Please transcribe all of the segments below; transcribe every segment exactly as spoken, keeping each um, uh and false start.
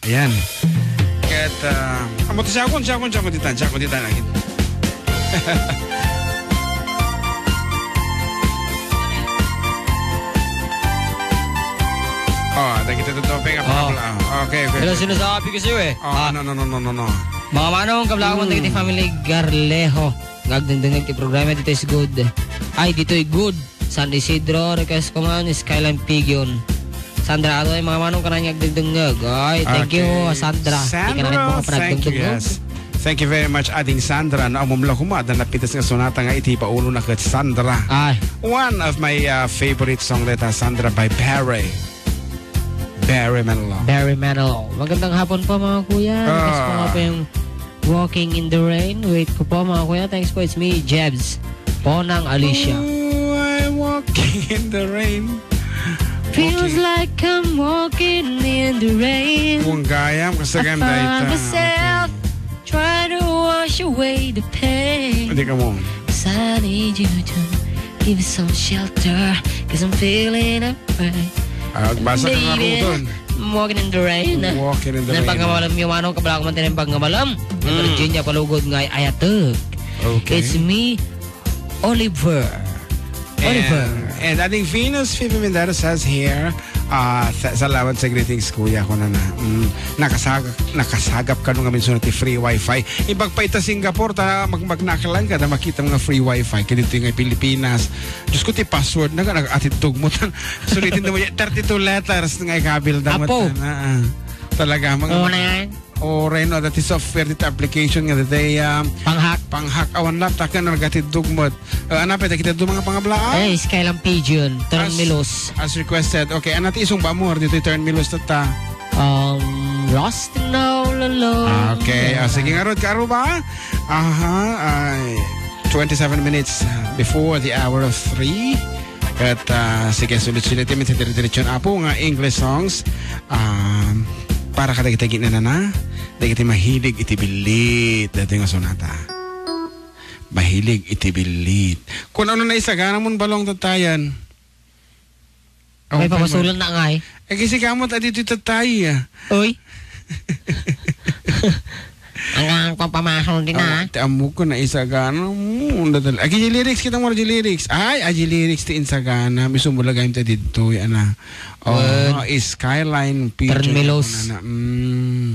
Ayan. Ket, ah, amo ti siakon, siakon, siakon ditan, siakon ditan, agin. Oh, dagiti tutupi nga Oh. pangabla. Okay, okay, Pero okay. sinasabi ko sa'yo eh. Oh, Ah. no, no, no, no, no, no. Mga manong, kablawan Mm. dagiti family Garlejo. Nga agdengdengngeg ti programa, ditoy is good. Ay, ditoy good. San Isidro, request ko man, Skyline Pigeon. Sandra Adoy, mga manong, kanan nga agdengdengngeg. Ay, thank you, Okay. Sandra. Di ka na rin Sandra, mga thank you, panagdengdengngeg. yes. Thank you very much, Ading Sandra. Naumumla ko mo, adda napitas nga sonata nga iti paulona ket Sandra. Ay. One of my, uh, favorite song, Leta Sandra by Barry. Barry Manilow. Barry Manilow. Magandang hapon po, mga kuya. Request ko Ah. nga po yung Walking in the Rain. Wait ko po, mga kuya. Thanks po. It's me, Jebs. Ponang Alicia. Ooh, I'm walking in the rain. Feels Walking. like I'm walking in the rain. Kung gayam, kasi I ganda found ita. myself trying to wash away the pain. Hindi ka mo. 'Cause I need you to give me some shelter, 'cause I'm feeling afraid. Ah, basa ka nga Baby, ruton. I'm walking in the rain. Walking in the rain. Nang pagkamalam yung ano, kabla ko man tinayong pagkamalam. Mm. Virginia Palugod nga ay ayatag. Okay. It's me, Oliver. Oliver. And, and Ading Venus Fifi Mendez says here, ah, sa-, salamat sa greetings, kuya, ko na na. Mm, nakasagap, nakasagap ka nung amin sunod ti free wifi. Ibag pa ita Singapore, ta mag-, magnakalan ka, na makita mga free wifi. Kaya dito nga Pilipinas. Diyos ko, ti password na nga, nag-atitog mo tan. Sulitin mo, thirty-two letters nga ikabil da mo Apo. tan, ah, ah. Talaga, mga Oo na yan. O, Reno, dati software, dati application nga, dati, ah, Pang-hack. pang-hack. Awan laptop ka na nagatiddog mo. Ah, ano pa, kita do mga pangablaan? Eh, Skyline Pigeon, Turn As, Me Loose. as requested. Okay, ano ti isong ba mo? Dito yung Turn Me Loose, tata. Um, Lost and All Alone. Okay, ah, sige nga, Rod, karo ba? Aha, ay, twenty-seven minutes before the hour of three. At, ah, sige, sulit-sulit, may dire-diretso na po nga English songs. Um, para kadagiti ginanana, dagiti mahilig iti billit, dati nga sonata. Mahilig iti billit. Kung ano na isagana mon balong tatayan. May Ang pamasulan na ngay. Eh, kasi kamot, adi ito tatay, ah. Uy. Ang, ang papamasol din, ah. Ti ammo ko na isagana mo. Agi lyrics, kita mo di lyrics. Ay, agi lyrics ti insagana. Misumulagay ta dito, ana. Oh, Wen. Skyline Pigeon Termilos. Ano na, mm,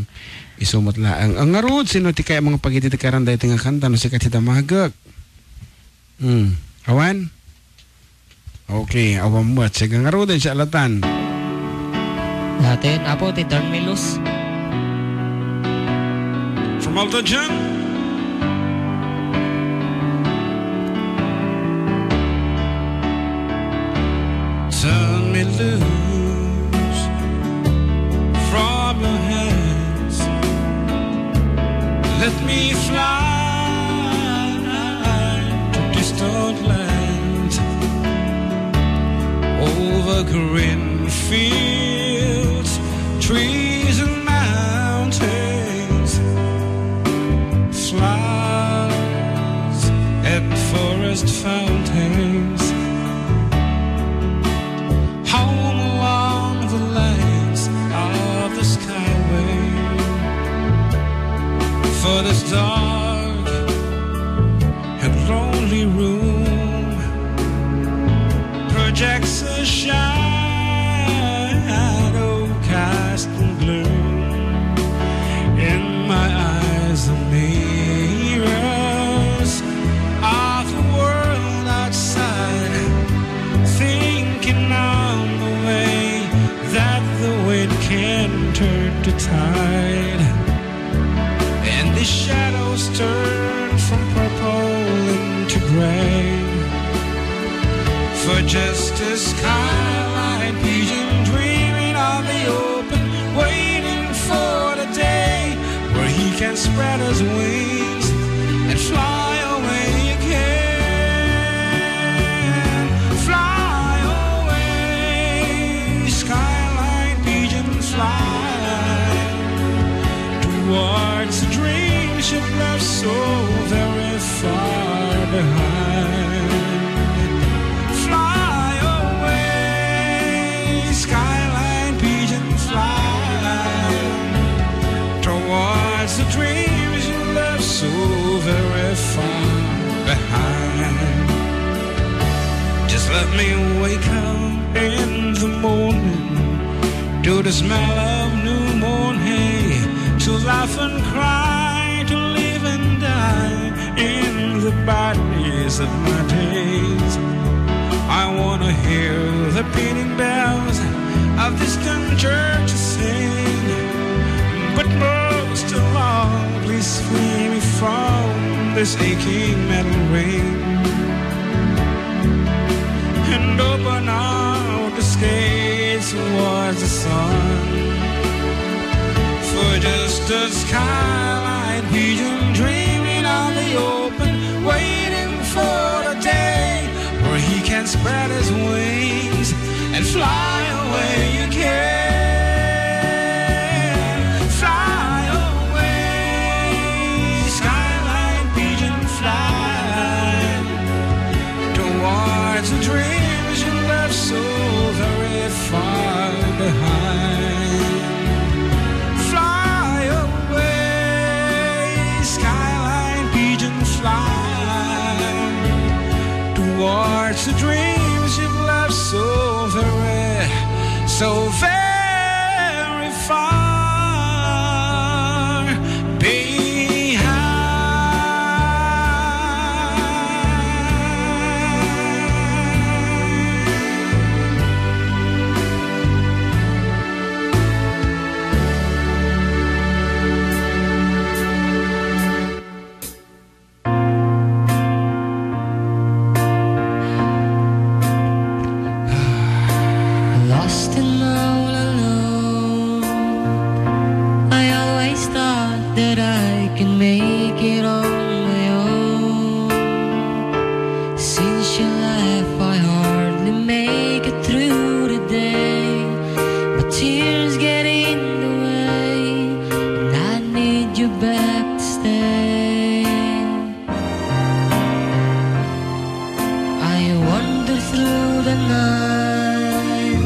isumot laang. Ang ngarud, sino ti kaya mga pagiti ti karanda iti nga kanta, no, sikat ti damagek. Hmm. Awan? Okay, awan mo. Sige, ngaruden siya alatan. Dati, apo, ti Turn Me Loose. From Alta Jan. Turn me loose from your hands. Let me fly to distant lands, over green fields, trees and mountains, flowers and forest fountains. Home along the lines of the skyway. For this dark and lonely room projects a shadow cast in gloom. In my eyes, the mirrors of the world outside, thinking on the way that the wind can turn to tide. And the shadows turn from purple into gray. For just a skyline pigeon dreaming on the open, waiting for the day where he can spread his wings and fly away again. Fly away, skyline pigeon, fly towards the dreams you've left so very far behind. Fly away, skyline pigeon, fly. To the smell of new mown hay, to laugh and cry, to live and die in the badness of my days. I wanna hear the pealing bells of distant churches sing, but most of all, please free me from this aching metal ring and open out the skates towards the sun. For just a skyline pigeon dreaming on the open, waiting for the day where he can spread his wings and fly away again. Fly away, skyline pigeon, fly towards the dreams you left so very far behind. Fly away, skyline pigeon, fly towards the dreams you've left so very, so very far behind. Lost and all alone. I always thought that I can make it on my own. Since you left, I hardly make it through the day. My tears get in the way, and I need you back to stay. I wander through the night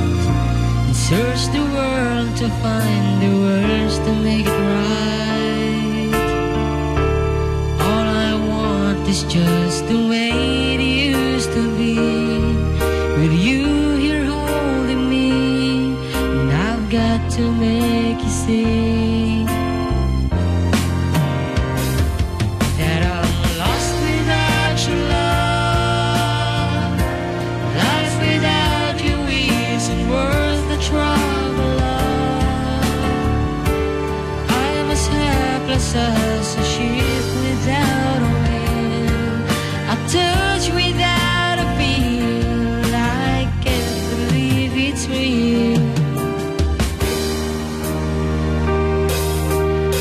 and search the world to find the words to make it right. All I want is just the way it used to be, with you here holding me, and I've got to make you see that I'm lost without your love. Life without you isn't worth the trouble of. I'm as helpless as a ship without a wind, a touch without a feel. I can't believe it's real.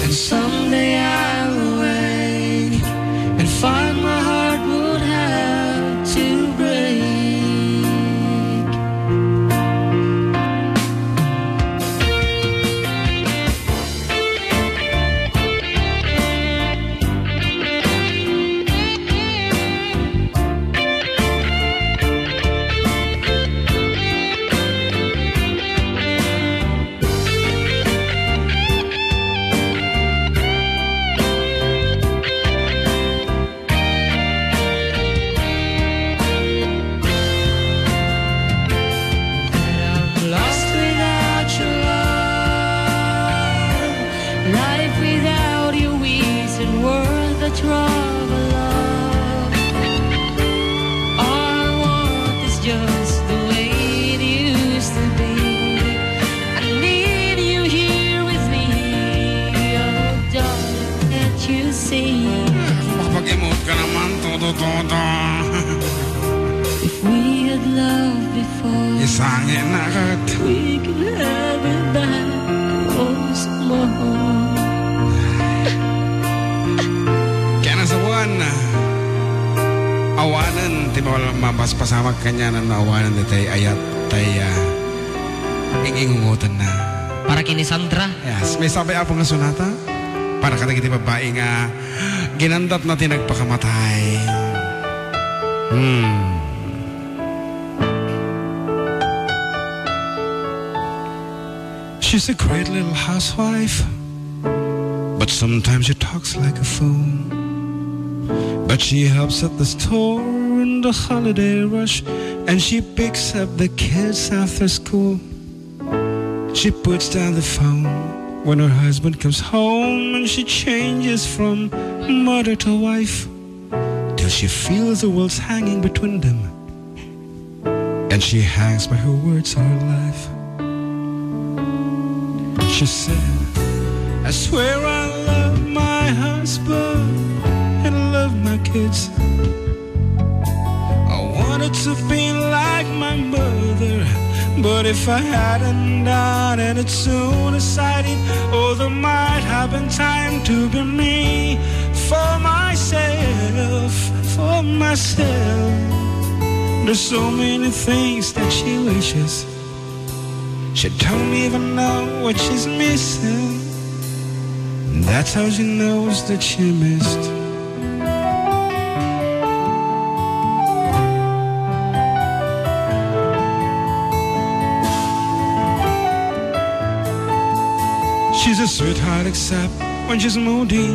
And someday I'll awake and find my heart would have to break. That I'm lost without your love. Life without you isn't worth the trouble of. All I want is just the way it used to be. I need you here with me. Oh, darling, can't you see? Makapag-emote ka naman, todo-todo. If we had loved before, isangin na agad. We could have it back once more. Kaya nasa buwan, awanen ti mal-, mapaspasamak kanianan no awanen ditoy ayat tay, ah, ing-ingungoten na. Para ken ni Sandra. Yes, may sabi Apo nga sonata para kadagiti babbai nga ginandatna ti nagpakamatay. Hmm. She's a great little housewife, but sometimes she talks like a fool. But she helps at the store in the holiday rush, and she picks up the kids after school. She puts down the phone when her husband comes home, and she changes from mother to wife till she feels the world's hanging between them. And she hangs by her words all her life. She said, "I swear I love my husband and love my kids. I wanted to be like my mother, but if I hadn't done it, soon decided, oh, there might have been time to be me for myself, for myself. There's so many things that she wishes. She don't even know what she's missing. That's how she knows that she missed." She's a sweetheart, except when she's moody.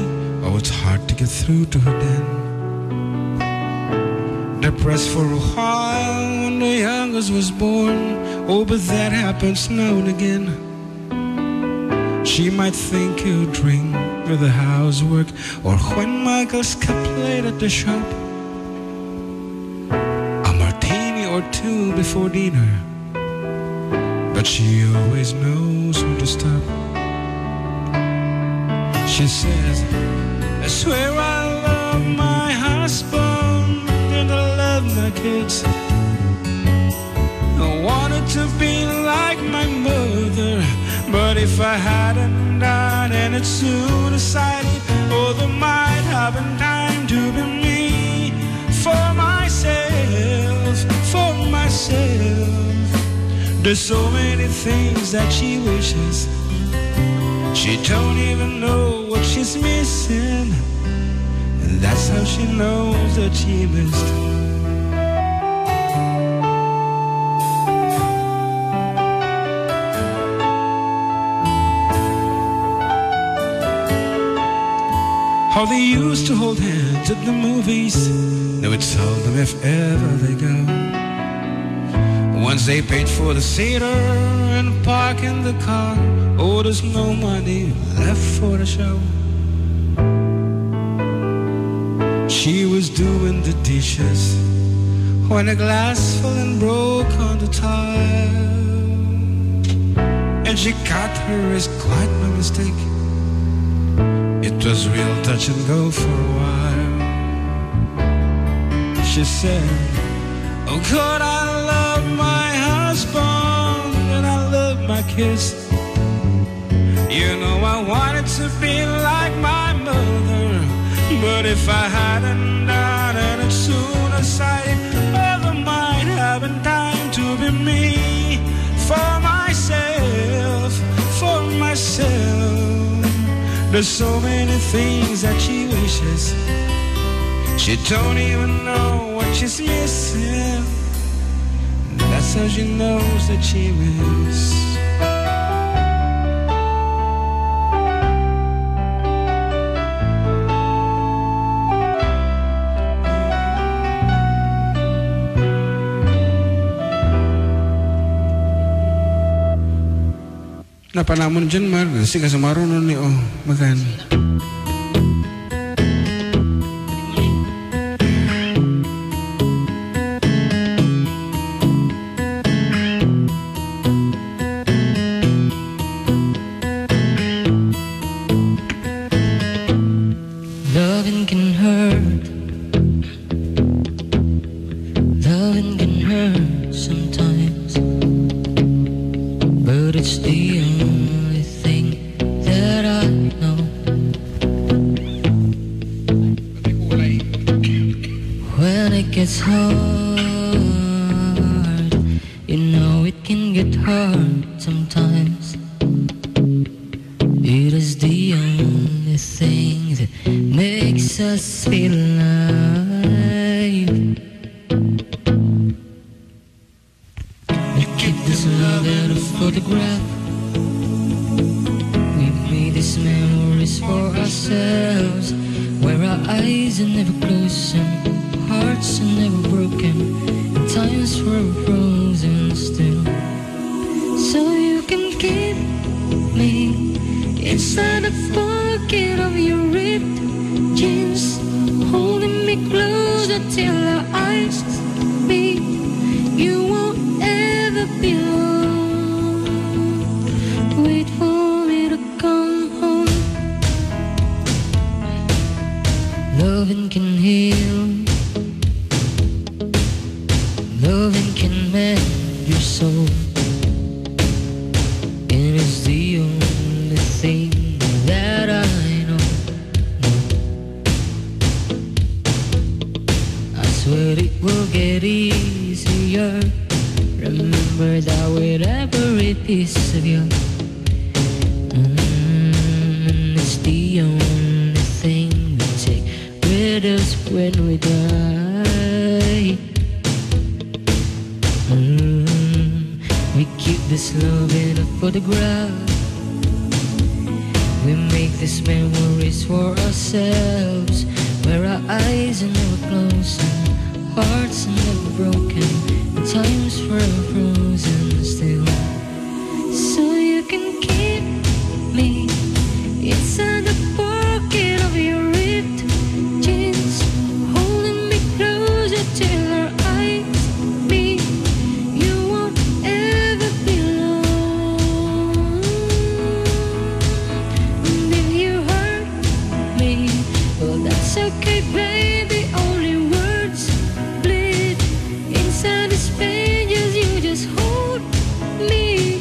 Oh, it's hard to get through to her then. Depressed for a while when the youngest was born. Oh, but that happens now and again. She might think he'll drink with the housework, or when Michael's kept late at the shop, a martini or two before dinner. But she always knows when to stop. She says, "I swear I love my husband and I love my kids. I wanted to be like my mother, but if I hadn't done it, I'd soon decided, oh, there might have been time to be me for myself, for myself." There's so many things that she wishes. She don't even know what she's missing. And that's how she knows that she missed. How they used to hold hands at the movies. Now it's seldom if ever they go. Once they paid for the theater and parking the car, oh, there's no money left for the show. She was doing the dishes when a glass fell and broke on the tile. And she cut her wrist quite by mistake. It was real touch and go for a while. She said, "Oh God, I love my husband and I love my kids. You know I wanted to be like my mother, but if I hadn't done it, I'd soon decided, oh, there might have been time to be me for myself, for myself." There's so many things that she wishes. She don't even know what she's missing. That's how she knows that she missed. Napanamon dyan, Mar. Sika sumaruno ni, oh, magan. Loving can hurt. Loving can hurt sometimes, but it's the only thing that I know. When it gets hard, you know it can get hard sometimes. It is the only thing that makes us feel alive. We keep this love in a photograph. We made these memories for ourselves, where our eyes are never closed and hearts are never broken, and times were frozen still. So you Can keep me inside the pocket of your ripped jeans, holding me closer till our eyes meet. You won't ever be alone. Wait for me to come home. Loving can heal. Loving can mend your soul. And it's the only thing that I know. I swear it will get easier. Remember that with every piece of you, mm, it's the only thing we take with us when we die. Mm, we keep this love in a photograph. We make these memories for ourselves, where our eyes are never closed and hearts are never broken, and time's forever frozen still. So you can keep me inside the pocket of your ripped jeans, holding me closer till our eyes meet. You won't ever be alone. And if you hurt me, well, that's okay, baby. Only words bleed inside these pages. You just hold me.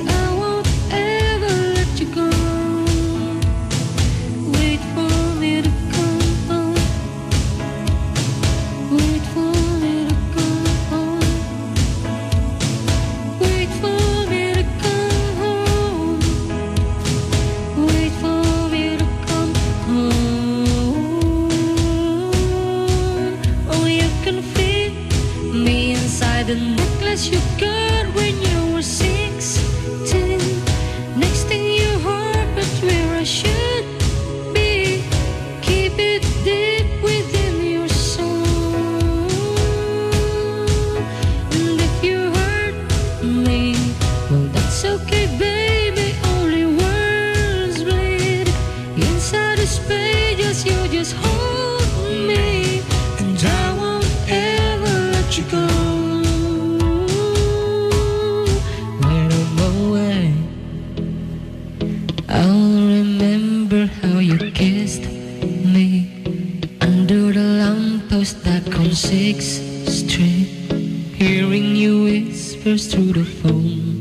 I won't ever let you go. Wait for me to come home. Wait for me to come home. Wait for me to come home. Wait for me to come home. Oh, you can fit me inside the necklace you got when you were sixteen. Next thing you heart, but where I should be. Keep it deep within your soul. And if you hurt me, well, that's okay, baby. Only words bleed inside these pages. You just hold me, and I won't ever let you go. When I'm away, I'll remember how you kissed me under the lamppost back on Sixth Street, hearing you whispers through the phone.